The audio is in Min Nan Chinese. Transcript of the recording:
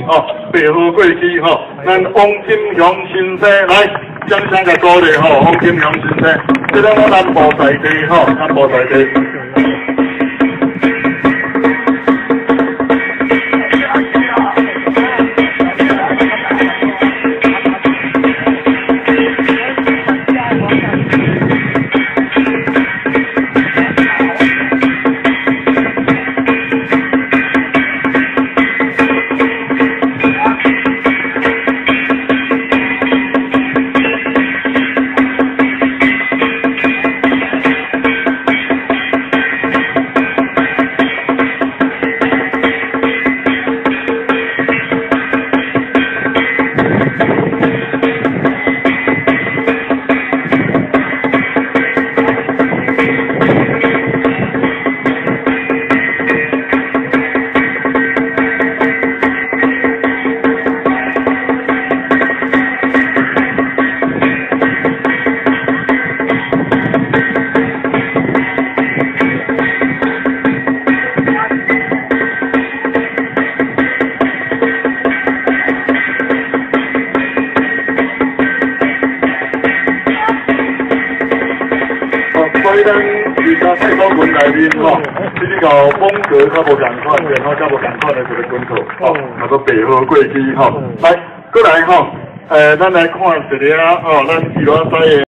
吼，白號過去吼，咱王金雄先生來，掌聲共鼓勵吼，王金雄先生，這個咱南部在地吼，南部在地。所以咱而家太鼓群內面吼，比較風格較無仝款，然後較無仝款的一個軍套，吼，叫做白號過去吼。來，過來吼，咱來看一下吼，咱基隆西的。